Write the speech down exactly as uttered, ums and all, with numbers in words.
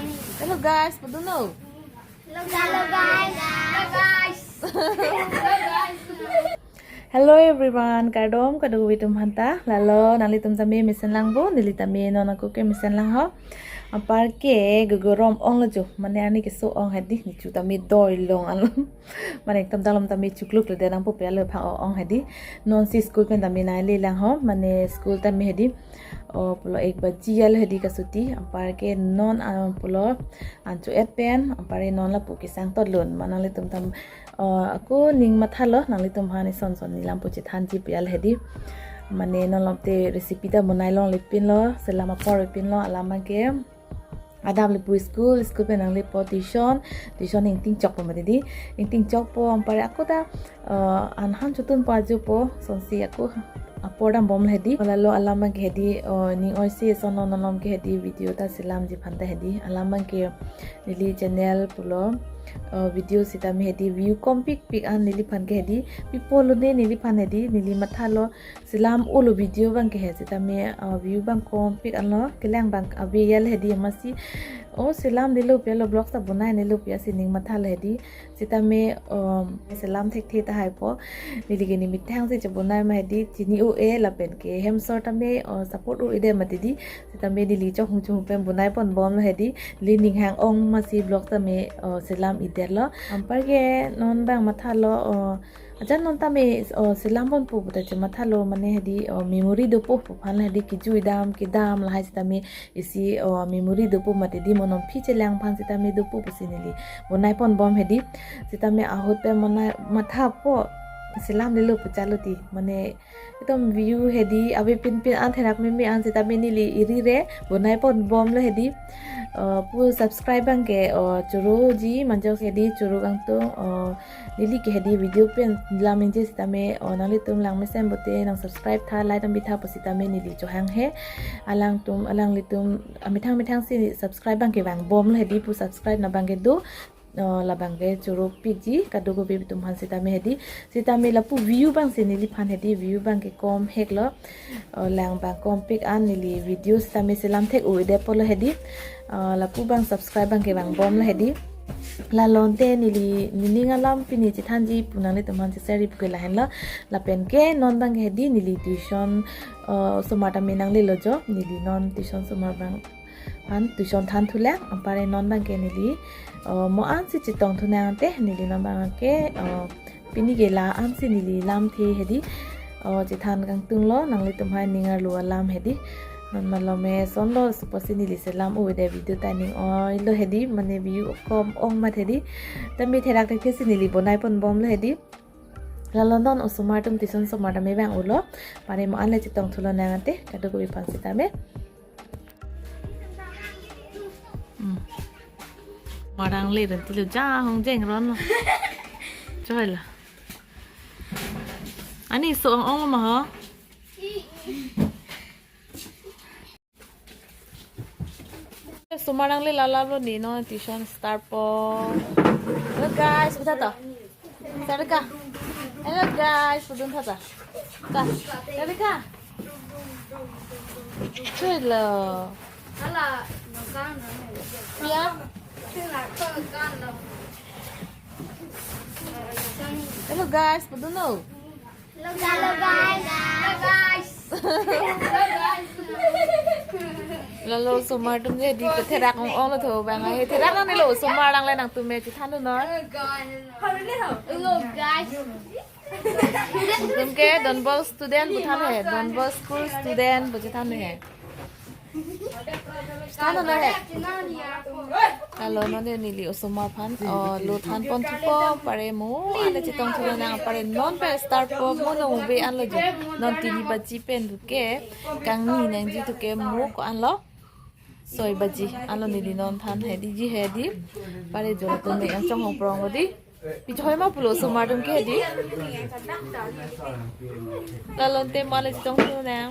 Hello guys, paduno. Hello guys. Hello guys. Hello everyone, kardom kadokave atum aphanta. Lalo nanglitum tame mesen lang bo, neli tame non ako ke mesen lang ho. Anparke gogorom onglo jo, mane arni keso ong hedi, nichu tame doi long alo. Mane ekdom dalom tame chukluk le denang pupe alo phang ong hedi. Non si school pen tame nai le lang ho, mane school tame hedi. O pulo ek baji alo hedi kasuti, anparke non ah, pulo ancho et pen, anparke non lapu kesang totlun, ma nanglitum tam, o, ako ning mathalo, nanglitum aphan ison son neli lampu chethanji pu alo hedi. Mane non lom te recipe ta bonai longle pinlo, selam apor pinlo, alam abangke. Adap le pu school, school pen nanglepo tuition, tuition ingting chokpo mati di, ingting chokpo anparke ako ta, o, anhan chotun po ajo po, sonsi ako apor dambom le hedi. Lalo alam abangke hedi, o, ning oise son non alom ke hedi video ta selamji aphanta hedi. Alam abangke neli channel pulo, o, video sitame hedi view kompik pik an neliphan ke hedi. Pi pulo ne neliphan hedi, neli mathalo selam olo video abangke he sitame, o, view abang kompik anlo, kelang abang ave alo hedi amatsi. O selamnelo pu alo vlogs ta bonai nelo pu asi ning mathalo hedi. Sitame, um, selam thekthe tahai po. Neli ke ne methang si chebonai ma hedi, chini un-e lapen ke hem asor tame, o, support un-edet mati di. Sitame neli chohung chohung pen bonai ponbomlo hedi. Neli ning hang ong amatsi vlog tame, o, selam edetlo. Anparke non abang mathalo, o, ajan non tame, o, selam ponpo puta chemathalo mane hedi, o, memory dopo pu aphan hedi, kejui dam kedam lahai sitame isi, o, memory dopo mati di, mo non aphi chelang aphan sitame dopo pusi neli bonai ponbom hedi. Sitame ahut pen bonai mathapo selamnelo pu chalo ti, mane ekdom view hedi ave pinpin an therak meme an sitame neli iri re bonai ponbomlo hedi. O, pu subscribe abangke, o, choroji manjok hedi choro kangtung, o, neli ke hedi video pen lam ningje sitame, o, nanglitum lang mesen pote nang subscribe tha, like dam bitha pu sitame neli chohang he. Alangtum, alanglitum, amethang methang si subscribe abangke vangbomlo hedi, pu subscribe na abangke do, o, labangke choro pikji kadokave atum aphan sitame hedi. Sitame lapu view abang si neliphan hedi, view abangke kom heklo. O, lang abang kompik an neli video sitame selam thek un-edet pulo hedi. O, lapu abang subscribe abangke vangbomlo hedi. Lalo ante neli nening alam pini chethanji pu nanglitum aphan cheseri pu ke lahenlo. Lapen ke non abangke hedi neli tuition, o, osomar tame nanglelo jo, neli non tuition osomar abang aphan tuition than thulang, anparke non abangke neli, o, mo ansi chetong thunang ante, neli non abangke, o, pini ke la ansi neli lamthe hedi, o, chethan kangtunglo, nanglitum aphan ning arlo alam hedi. Non malom me sonlo, suppose neli selam un-edet video ta ning oilo hedi, mane view kom ong mat hedi. Tame therak thekthe si neli bonai ponbomlo hedi. Lalo non osomar atum tuition osomar tame vang-ulo, anparke mo an le chetong thulonang ante, kadokave aphan sitame. Hmm. Marang le ran tilo ja hong jeng ron lo. Choi la. Ani so ong ong ma ho. Osomar nangle lala lo ni non tuition start po. Hello guys, butha to. Sarika. Hello guys, pudun tha ta. Ta. Sarika. Choi lo. Ala, no kan no. Ya. Hello guys, pudun lo. Hello guys. Hello guys. Lalo osomar atum je di therak ong ong lo tho bang he therak nangne lo osomar nangle nangtum me chethan non. Hello guys. Tum ke Don Bosco student buthan he, Don Bosco school student bu chethan he. Than non he. Lalo non neli osomar aphan, o, lo than pon thupo, anparke mo an le chetong thulonang, anparke non pen start po, mo nong ave an lo jo. Non tini baji pen thuke, kangni nangji thuke mo ko-an lo. Soi baji an lo neli non than hedi ji hedi. Anparke jo tum ne yang chonghong prong lo di. Pi choi ma pulo osomar atum ke hedi. Lalo ante mo an le chetong thulonang.